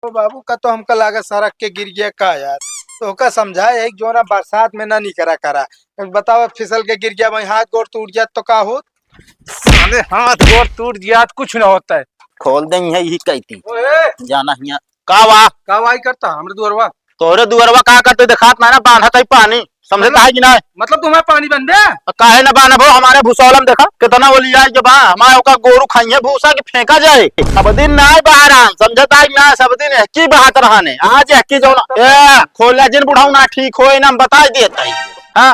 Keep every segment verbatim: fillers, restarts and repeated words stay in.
बाबू का तो हमका लागे सरक के गिर गया का यार। तो ओका समझाए है कि जो ना बरसात में ना निकरा करा। बतावा फिसल के गिर गया, वहीं हाथ गोड़ टूट जात तो का होत? साले हाथ गोड़ टूट जात कुछ ना होता है। खोल दे है यही कहती। ओए! जाना हिया। का बा? का वाई करता हमरे दुअरवा? तोहरे दुअरवा का करते देखात ना, ना बांधत है पानी। समझत मतलब, है कि ना? मतलब तुम्हें पानी बन दे? काहे ना बांधबो? हमारे भूसौलम देखा, कितना ओलियाई के बा। हमारे ओका गोरू खाइए भूसा के फेंका जाए। सब दिन ना बाहर आ, समझत है कि ना? सब दिन एक ही बात रहने। आज एक ही जौन, ए, खोला जिन बुढ़ाऊ ना ठीक होए ना, हम बताई देत है। हाँ।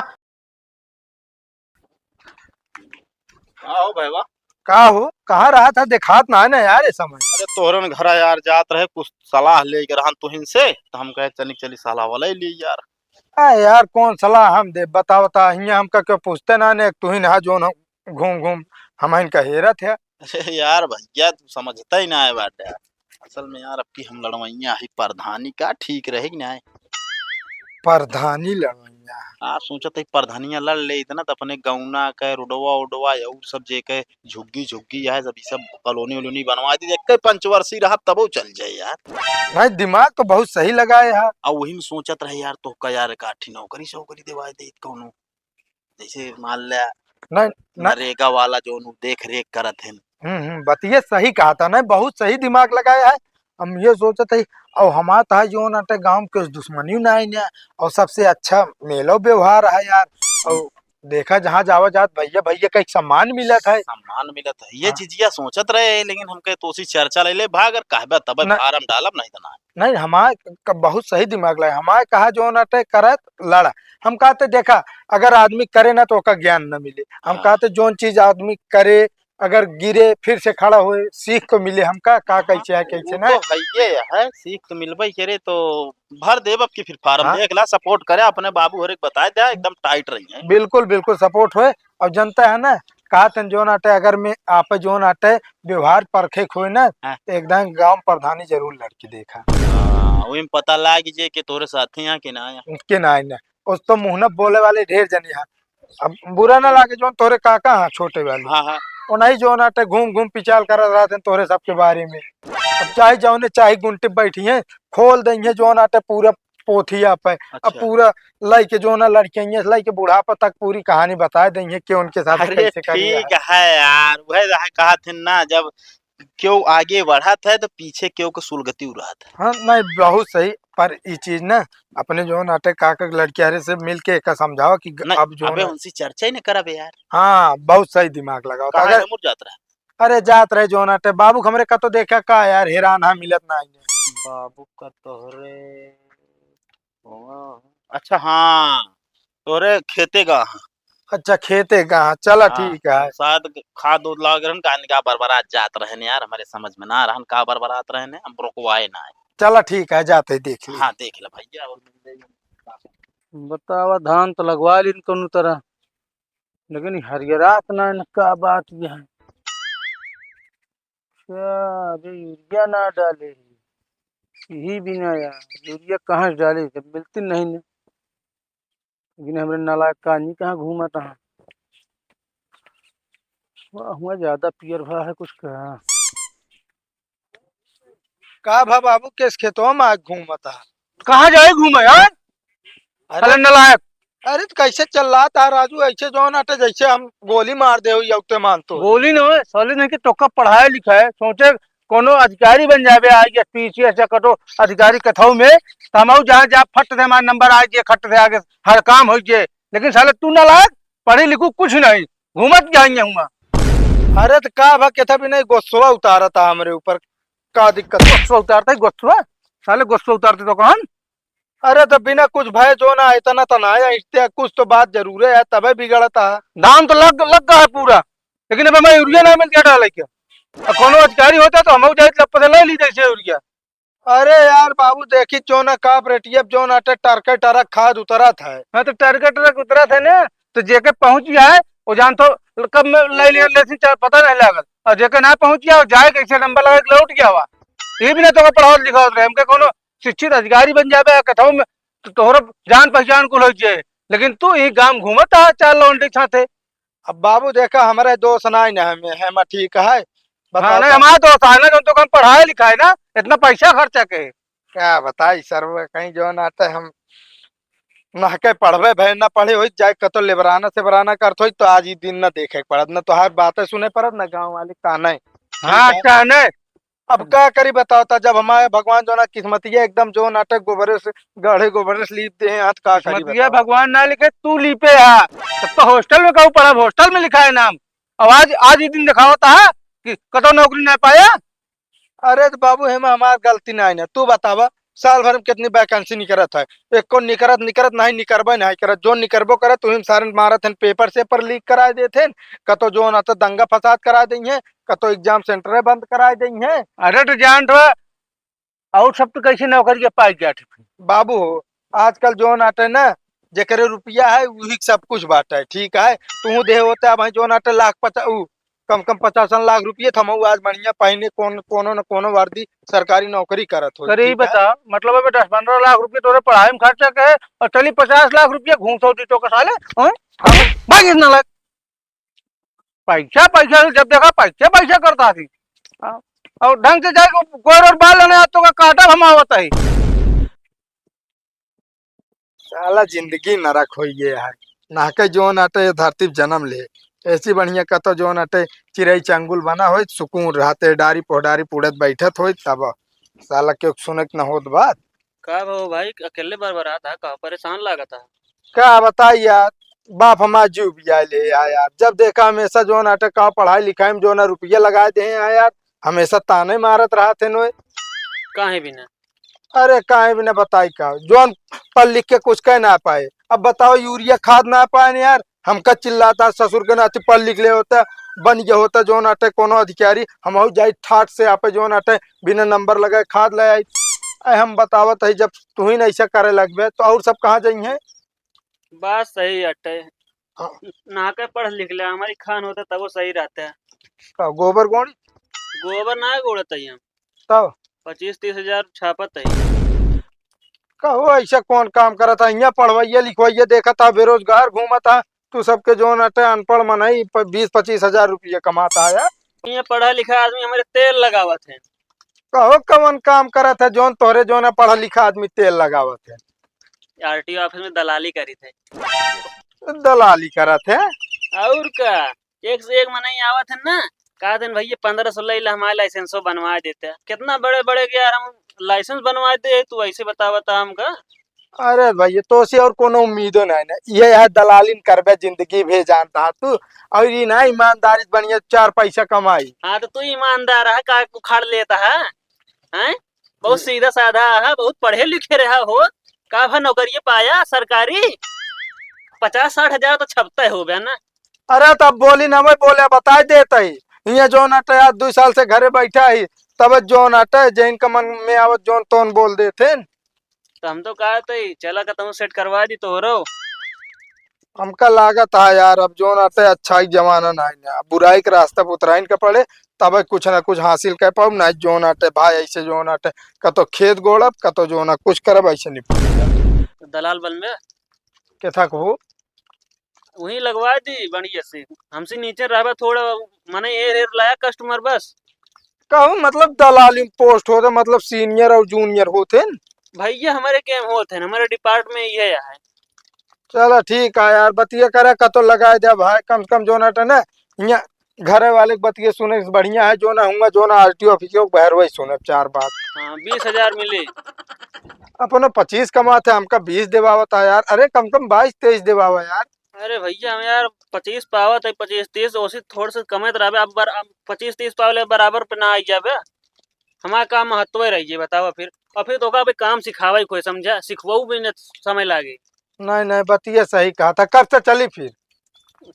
का हो भैया? का हो, कहाँ रहा था, देखात ना है ना यार ये समय। अरे तोहरन घरा यार जात रहे, कुछ सलाह लेके रहन तुहिन से, तो हम कहे चली चली सलाह वाला ही ली यार। आ यार, कौन सलाह हम दे, बता बता, हियाँ हमका क्यों पूछते ना ने, तुहिन हा जोन हम घूम घूम हमहिन का हेरत है। अरे यार भैया, तू समझता ही ना है बाटे। असल में यार, अब की हम लड़वैया ही प्रधानी का ठीक रहे कि ना? प्रधानी लड़वैया। आ, सोचत है प्रधानिया लड़ ले इतना, तो अपने गौना के रोडवा ओडवा और सब जे के झुग्गी झुग्गी है, सब, सब कॉलोनी वोलोनी बनवा दी, एक पंचवर्षी रहब तबो चल जाए यार। नहीं, दिमाग तो बहुत सही लगाए है। आ वही में सोचत रहे यार, तो का यार, काठी नौकरी सौकरी देवा दे कौनो, जैसे मान ले नहीं, नहीं। नरेगा वाला जो नु देख रेख करत है। हम्म, हम्म, बतिये सही कहा था ना, बहुत सही दिमाग लगाया है। हम ये सोचत है, और हमार तो है जो नाटे गाँव के दुश्मनी ना है ना, और सबसे अच्छा मेलो व्यवहार है यार। और देखा जहाँ जावा जात भैया भैया का एक सम्मान मिलत है। सम्मान मिलत है, ये हाँ। चीजिया सोचत रहे, लेकिन हमके तोसी चर्चा ले ले भाग, अगर कहबे तबे न- फार्म डालब, नहीं तो ना। नहीं, हमार क-, बहुत सही दिमाग लगा। हमार कहा जो नाटे करत लड़ा, हम कहते देखा, अगर आदमी करे ना तो ओका ज्ञान न मिले। हम हाँ। कहते जोन चीज आदमी करे, अगर गिरे फिर से खड़ा होए, सीख तो मिले हमका, का हाँ, कैसे है, कैसे वो ना। तो है, ये है, सीख तो मिलबे करे, तो भर देब अब की फिर फार्म, हाँ। देख ला, सपोर्ट करे, अपने बाबू हर एक बताए दे, एकदम टाइट रही है। बिल्कुल, बिल्कुल सपोर्ट होए। और जनता है ना, कहा तन जोन आटे, अगर मैं आप जोन आटे व्यवहार परखे खोए ना, हाँ। तो एकदम गांव प्रधानी जरूर लड़के देखा। हाँ, वही में पता लाग जे कि तोरे साथी यहाँ के ना आया। के ना आए ना। उस तो मुँह न बोले वाले ढेर जने हैं। अब बुरा ना लागे, जोन तोरे काका हैं छोटे वाले। हाँ, हाँ। उन्हीं जोन आटे घूम घूम पिचाल करत रहते हैं तोरे सबके बारे में। अब चाहे जौने चाहे गुंटे बैठी हैं, खोल देंगे जोन आटे पूरा पोथिया पे। अब अच्छा। पूरा लइके जोन लड़कियाँ, लइके बुढ़ापा तक पूरी कहानी बताए देंगे कि उनके साथ अरे कैसे करी है। ठीक है यार, वह रहा कहा थे ना, जब केहू आगे बढ़त है तो पीछे केहू के सुलगती उड़त है। हाँ, नहीं, बहुत सही। पर ई चीज ना, अपने जो नाटे काका के लड़कियारे से मिल के एका समझाओ कि ग-, नहीं, अब जो अबे ना उनसे चर्चा ही न करबे यार। हाँ, बहुत सही दिमाग लगाओ। तो कहाँ अगर है मुर जात रहा? अरे जात रहे जो नाटे बाबू के हमरे का तो देखा का यार, हैरान हाँ मिलत ना है। बाबू का तोहरे वाह। अच्छा, हाँ, तोरे खेते का। अच्छा, खेते का, चला हाँ, ठीक है। शायद खाद उद लाग रहन, कहानी का बरबरात जात रहन यार, हमारे समझ में ना रहन का बरबरात रहन, हम रोकवाए ना है। चला ठीक है, जाते ही देख ली। हाँ, देख ले भैया, और बतावा, धान तो लगवा लीन कौनो तरह, लेकिन हरियरात ना है, का बात ये है। अच्छा, अबे यूरिया ना डाले। यही बिना यार, यूरिया कहाँ से डाले, जब मिलती नहीं ने। लेकिन हमरे नालायक कानी कहाँ घूमत हैं। वाह, हुआ ज्यादा पियर भा है कुछ का। का भा बाबू, केस खेतवा में आज घूमत है? कहाँ जाए घूमे यार? अरे, साले नालायक। अरे तो कैसे चिल्लात आ राजू, ऐसे जौन अटे जैसे हम गोली मार दे हुई अउते मान तो। गोली न होए, साले नहीं कि तोका पढ़ाए लिखाए, सोचे कोनो अधिकारी बन जाबे, आईएएस, पीसीएस या कटो अधिकारी कथऊ में, तो हम जहाँ जा फट से हमारा नंबर आए जे, खट से आगे हर काम हो जे। लेकिन साले तू नालायक, पढ़ी लिखू कुछ नहीं, घूमत जाएंगे हुआ। अरे तो का भा, केथा भी नहीं, गुस्सा उतारा था हमरे ऊपर, का दिक्कत? गुस्सा उतारता है, गुस्सा? साले गुस्सा उतारते तो कहन। अरे तो बिना कुछ भय जो ना, इतना तो ना है, इतने कुछ तो बात जरूर है, तबे बिगड़ता है। धान तो लग, लग गया है पूरा, लेकिन अब हमें यूरिया ना मिल गया डाले क्या? अब कोनो अधिकारी होता तो हम जाए लप्पे से ले ली जैसे यूरिया। अरे यार बाबू, देखी जो ना का रेटिया जो ना टे टरके टरक खाद उतरत है। हाँ तो टरके टरक उतरत है ना, तो जेके पहुँच गया है, वो जान तो कब में ले लिया, लेकिन चार पता नहीं लागल। और जेके ना पहुँच गया, वो जाए कैसे नंबर लगा के लौट गया हुआ। ये भी ना तो पढ़ावत लिखावत रहे, हमके कोनो शिक्षित अधिकारी बन जाबे, कथऊ में तो तोहरो जान पहचान कुल हो जाए, लेकिन तू ही गांव घूमत आ चार लौंडे के साथे। अब बाबू देखा, हमारे दोस्त ना ही ना हमें, है मैं ठीक है, बता हाँ, नहीं, तो। हमारा दोस्त है ना, जो तो हम पढ़ाए लिखाए ना, इतना पैसा खर्चा के। का बताई सरवा, कहीं जौन आटे हम नहके पढ़बे भए, न पढ़े होइत, जाए कतो लेबराना सेबराना करत होइत, तो आज ई दिन न देखे के पड़त, न तोहार बातें सुने पड़त, न गाँव वाले ताने। हाँ, ठीक है। ताने। अब का करी बताओ ता, जब हमारे भगवान जौन किस्मतिया एकदम जौन आटे गोबरे से, गढ़े गोबरे से लीप दे हैं, हाथ का करी किस्मतिया बताओ? भगवान ना लिखे, तू लीपे हा। तब तो हॉस्टल में कहूँ पढ़ब, हॉस्टल में लिखा है नाम। अब आज, आज ई दिन देखावत हा कि कतो नौकरी ना पाया। अरे तो बाबू, हेमा हमार गलती नाई ना, तू बतावा, साल भर में कितनी वैकेंसी निकरत है, एको निकरत, निकरत नाई, निकरबे नाई करत, जो निकरबो करत, उही में सारन मारत हन, पेपर सेपर लीक कराए देत हन, कतो जौन आता दंगा फसाद कराए देइहें, कतो एग्जाम सेंटरे बंद कराए देइहें। अरे तो जान तो, और सब तो कैसे नौकरी के पाई जात है। बाबू हो, आजकल जौन आटे ना, जेकरे रुपया है, उही सब कुछ बाटे, ठीक है। तू देह होता है भाई, जौन आटे लाख पचास, उ, कम कम पचासन लाख रुपये थमाऊ आज बढ़िया पहिने, कौन, कोनो न कोनो वर्दी सरकारी नौकरी करत हो, अरे, ई ठीक है? बता, मतलब, अबे दस पन्द्रह लाख रुपये तोरे पढ़ाई में खर्चा के है और चली पचास लाख रुपये घूस होती तो का साले, हैं? हाँ। भाग इतना लाख। पैसा, पैसा, जब देखा पैसा, पैसा करता थी। हाँ। और ढंग से जाए, गोर और बाल लेने आ तो का काटा हम आवत है। साला जिंदगी नरक होई गए है। नाहके जौन आटे ये धरती पे जन्म ले। ऐसी बढ़िया कतो जौन आटे चिरई चंगुल बना होई, सुकून रहते, डारी पोहडारी पुड़त बैठत होई, तब साला क्यों सुनत न होत बात। का भो भाई, अकेले बरबरात है, का परेशान लागत है? का बताई यार, बाप हमार जीव बिया ले आ यार। जब देखा हमेशा जौन आटे का पढ़ाई लिखाई में जौन रुपया लगा दे हैं यार, हमेशा ताने मारत रहत हैं नोए। काहे बिना? अरे काहे बिना बताई का, जौन पढ़ लिख के कुछ कह ना पाए। अब बताओ, यूरिया खाद ना पाए न यार, हमका चिल्लाता, ससुर के नाती पढ़ लिख ले होता, बन गया होता जौन आटे कोनो अधिकारी, हमहू जाई ठाट से आपे जौन आटे बिना नंबर लगाए खाद ले आई। अरे हम बतावत है, जब तू ही नहीं ऐसा करे लगबे तो और सब कहाँ जाइहे? बात सही अटे। हाँ। ना के पढ़ लिख ले, हमारी खान होता तब वो सही रहता है। का गोबर गोड़ी? गोबर ना गोड़त है हम। तब? पच्चीस तीस हजार छापत है। कहो ऐसा कौन काम करत है? यहाँ पढ़वाइए लिखवाइए देखत है, बेरोजगार घूमत है, तू सबके जौन अटे अनपढ़ मनई प-, बीस पच्चीस हजार रुपया कमात है यार। यहाँ पढ़ा लिखा आदमी हमारे तेल लगावत है। कहो कवन काम करत है जौन तोहरे जौन पढ़ा लिखा आदमी तेल लगावत है? आरटीओ ऑफिस में दलाली करी थे। दलाली करत है? और का, एक से एक मनई आवत है ना, कहा दिन भैया पन्द्रह सौ ले ला, हमारे लाइसेंसो बनवा देते हैं। कितना बड़े बड़े के यार हम लाइसेंस बनवा दे, तू ऐसे बतावत है हमका। अरे भैया, तो से और कोनो उम्मीदो नहीं ना, ये है दलालिन करबे जिंदगी भे जानता है तू। और ये ना ईमानदारी से बढ़िया चार पैसा कमाई। हाँ, तो तू ईमानदार है, का उखाड़ लेता है, हैं? बहुत सीधा साधा है, बहुत पढ़े लिखे रहा हो, का भा नौकरिये पाया सरकारी? पचास साठ हजार तो छपता हो बे ना। अरे तब बोली ना, मैं बोले बताई देत ही, ये जौन अटे आज दो साल से घरे बैठा ही, तब जौन अटे जैन का मन में आवत जौन तौन बोल देते हैं। तो हम तो कहा थे, चला का तुम सेट करवा दी तोहरो। हमका लागत है यार, अब जौन आटे अच्छाई के जमाना नाई ना, बुराई के रास्ता पे उतराइन के पड़े, तब कुछ ना कुछ हासिल कर पाउब। नाई जौन आटे भाई, ऐसे जौन आटे, कतो खेत गोड़ब, कतो जौन आ कुछ करब, ऐसे निपट जाब। तो दलाल बन में? केथा को? वहीं लगवा दी बढ़िया से। हमसे नीचे रहबा थोड़ा, मने एर एर लाया कस्टमर बस। कहूँ मतलब दलाली में पोस्ट होते, मतलब सीनियर और जूनियर होते न? भैया हमारे गेम होते हैं, हमारे डिपार्टमेंट ये है। चला ठीक है यार, बतिया करे कतो लगाए दे भाई, कम से कम जौन आटे ना, यहाँ घरे वाले के बतिया सुने से बढ़िया है जौन हुआ जौन आरटीओ ऑफिस के बाहर वही सुने चार बात। हाँ, बीस हजार मिले। अपने पच्चीस कमाते, हमका बीस देवावत है यार। अरे कम से कम बाईस तेईस देवावा यार। अरे भैया, हम यार पच्चीस पावत है, पच्चीस तीस, ओसी थोड़ से कमे तो रहबे। अब बर-, अब पच्चीस तीस पावले बराबर पे ना आई जाबे। हमारा का महत्व रही, ये बतावा फिर। और फिर तो ओका भी काम सिखावे कोई, समझा, सिखवाऊ भी न समय लागे। नहीं, नहीं, बतिया सही कहा था। कब से चली फिर?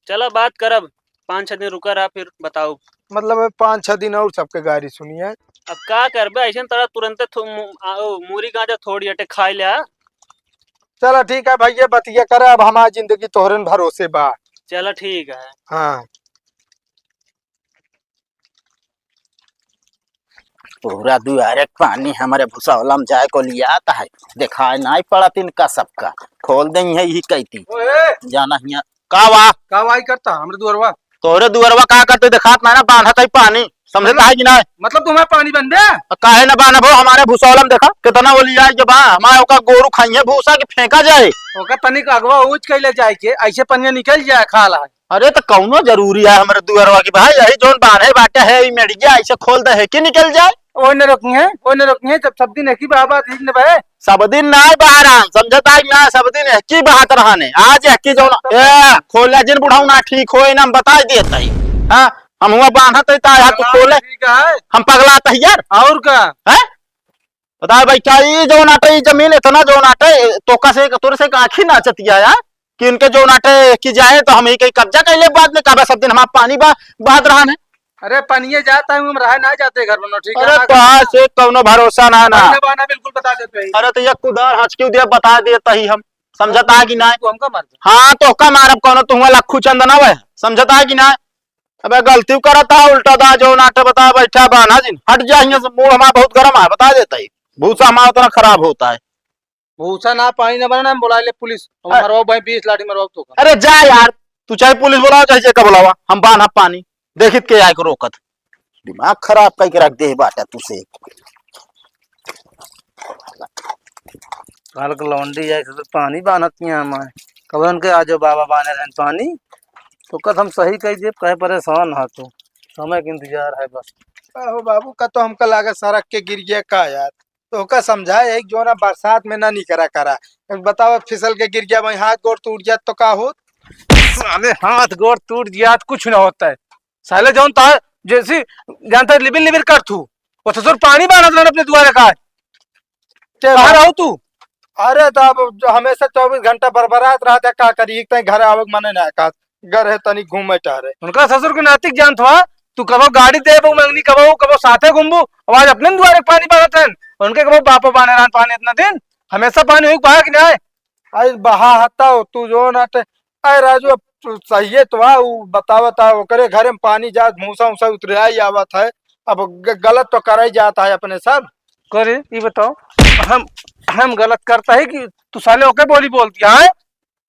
चला, बात करब, पाँच छह दिन रुका रहा, फिर बताओ। मतलब, अब पाँच छह दिन और सबके गारी सुनिए। अब का करबे, ऐसे तरह तुरंते थो-, मु-, आ, ओ, मूरी गांजा थोड़ी अटे खाई ले, आ। चला ठीक है भैया, बतिया करे, अब हमारी जिंदगी तोहरे न भरोसे बा। चला ठीक है। हाँ। पूरा दुआरे के पानी हमरे भुसौला में जाए को लियात है, देखाए नाई पड़त इनका सबका। खोल देइहैं यही कैती। ओए! जाना हिया। का वा? का वाई करता हमरे दुअरवा? तोहरे दुअरवा का करते देखात ना, ना बांधत है पानी। समझे मतलब, काहे कि ना? मतलब तुम्हें पानी बंद है? काहे ना बाना भो, हमारे भूसौलम देखा, कितना ओलियाई के बा, हमारे ओका गोरू खाइए भूसा के फेंका जाए। ओका तनिक अगवा ऊंच कैले जाए के, ऐसे पनिया निकल जाए खाला है। अरे तो कौनो जरूरी है हमरे दुअरवा की भाई, यही जोन बांधे बाटे है, ई मेड़िया ऐसे खोल दे है कि निकल जाए? ओए न रोकी है, ओए न रोकी है, जब सब दिन एक ही बाबा दिन बहे। सब दिन ना बहारान, समझता है ना, सब दिन एक ही बात रहने। आज एक ही जोन, ए, खोले जिन बुढ़ऊ ना ठीक होए ना, हम बताई देत हई। हाँ, हम हुआ बांधत हई, ता यार तू खोले। ठीक है। हम पगला तही यार। और का? हैं? बता बैठा, ई जोन आटे, ई जमीन इतना जोन आटे, तोका से, तोरे से एक आँखी नाचतिया यार, कि इनके जोन आटे कि जाए तो हम ही कहीं कब्जा कर ले बाद में, काबा सब दिन हमारा पानी बा, बहात रहा है। अरे पनिये जाता है, हम रह ना जाते घर में, ठीक है अरे ना? तो आज से कौनो भरोसा ना, ना। बहाना, बहाना बिल्कुल बता देते हैं। अरे तो ये कुदार हंस क्यों दिया, बता देता ही हम, समझता है कि ना? तू हमका मार दे। हाँ, तो का मारब कौनो, तू हुआ लखू चंदना वह, समझता है कि ना? अबे गलती करत हा, उल्टा दा जो नाटे बता बैठा बाना जिन। हट जा हियां से, मूड हमारा बहुत गरम है, बता देता ही। भूसा हमारा उतना खराब होता है। भूसा ना पानी ना बना ना, हम बुला ले पुलिस। अब अ- मरवाओ भाई, बीस लाठी मरवाओ तो का। अरे जा यार, तू चाहे पुलिस बुलाओ, चाहे जेका बुलावा, हम बांधा पानी। देखित के आए को रोकत। दिमाग खराब करके रख दे बाटा तू से। काल के लौंडी जाए से तो पानी बांधत नहीं हमारे। कब उनके आजो बाबा बांधे रहन पानी, तो कद हम सही कह देब, कहे परेशान हा तू, समय के इंतजार है बस। का हो बाबू, का तो हमका लागे सड़क के गिर गया का यार? तो ओका समझाए है कि जो ना बरसात में ना निकरा करा। बताओ, फिसल के गिर गया, वहीं हाथ गोड़ टूट जात तो का होत? साले हाथ गोड़ टूट जात, कुछ ना होता है। साले जौन ता जैसी जानता है, लिबिल लिबिल कर थू, वो ससुर पानी बांधत रहन अपने दुआरे का। के कहाँ बात? रहो तू? अरे, तो अब जो हमेशा चउबीस घंटा बरबरात रहत है, का करी? एक तई घर आवे के मने ना का, घर है तनी घूमे टहरे। उनका ससुर के नातिक जानत हुआ, तू कबो गाड़ी देबू मंगनी, कबो, कबो साथे घूमबू, अब आज अपने दुआरे पानी बांधत रहन, उनके कबो बापो बांधे रहन पानी इतना दिन, हमेशा पानी हुई बहा कि नहीं? आई बहा हता हो, तू जो ना ते, अरे राजू, अब तू सही है तो आ, उ बतावत है, ओकरे घरे में पानी जात, भूसा उसा उतरे आई आवत है, अब ग-, गलत तो कराई जात है अपने सब। करे, ये बताओ, हम, हम गलत करता है कि तू साले ओके बोली बोल दिया है?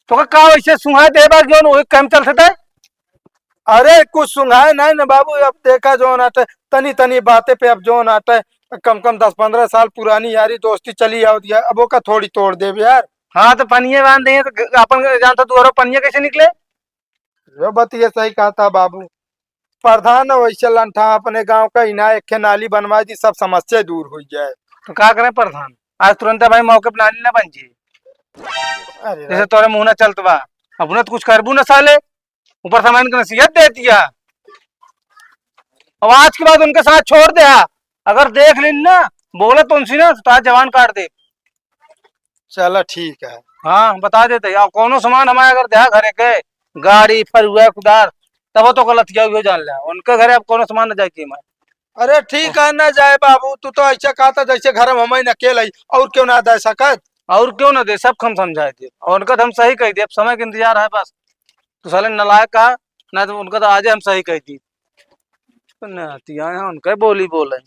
तो का, का वैसे सुंघाए दे बा, जो ओके काम चल सकता है? अरे, कुछ सुंघाए नहीं ना बाबू, अब देखा जो ना ते, तनी, तनी बातें पे अब जो ना ते, कम, कम दस पन्द्रह साल पुरानी यारी दोस्ती चली आवत है, अब ओका थोड़ी तोड़ देब यार। हाँ, तो पनिये बांध देंगे, तो ग-, अपन जानता तू, और पनिये कैसे निकले? यो बात ये सही कहा था बाबू। प्रधान वैसे लंठा अपने गांव का इना एक ठे नाली बनवा दी, सब समस्या दूर हो जाए। तो का करें प्रधान, आज तुरंत भाई मौके पर नाली ना बन जी। अरे जैसे राम। तोरे मुंह ना चलत बा, अपना तो कुछ करबू ना साले, ऊपर से मैंने नसीहत दे दिया। अब आज के बाद उनके साथ छोड़ दे, अगर देख लेन ना, बोले तो उनसे ना, तो आज जवान काट दे। चला ठीक है। हाँ, बता देते, या कौनो सामान हमारे अगर देहा घरे के, गाड़ी, फरुआ, कुदार, तब तो गलत किया हुआ जान ले। उनके घरे अब कौनो सामान न जाए की हमारे। अरे ठीक है, ना जाए बाबू, तू तो ऐसे कहा था जैसे घर में हम ही अकेले ही, और क्यों ना दे सकत? और क्यों ना दे, सब हम समझाए दे। और उनका तो हम सही कह दे, अब समय का इंतजार है बस। तू साले नालायक का, ना तो उनका तो आजे हम सही कह दी। ना, तिया है, उनका बोली बोले।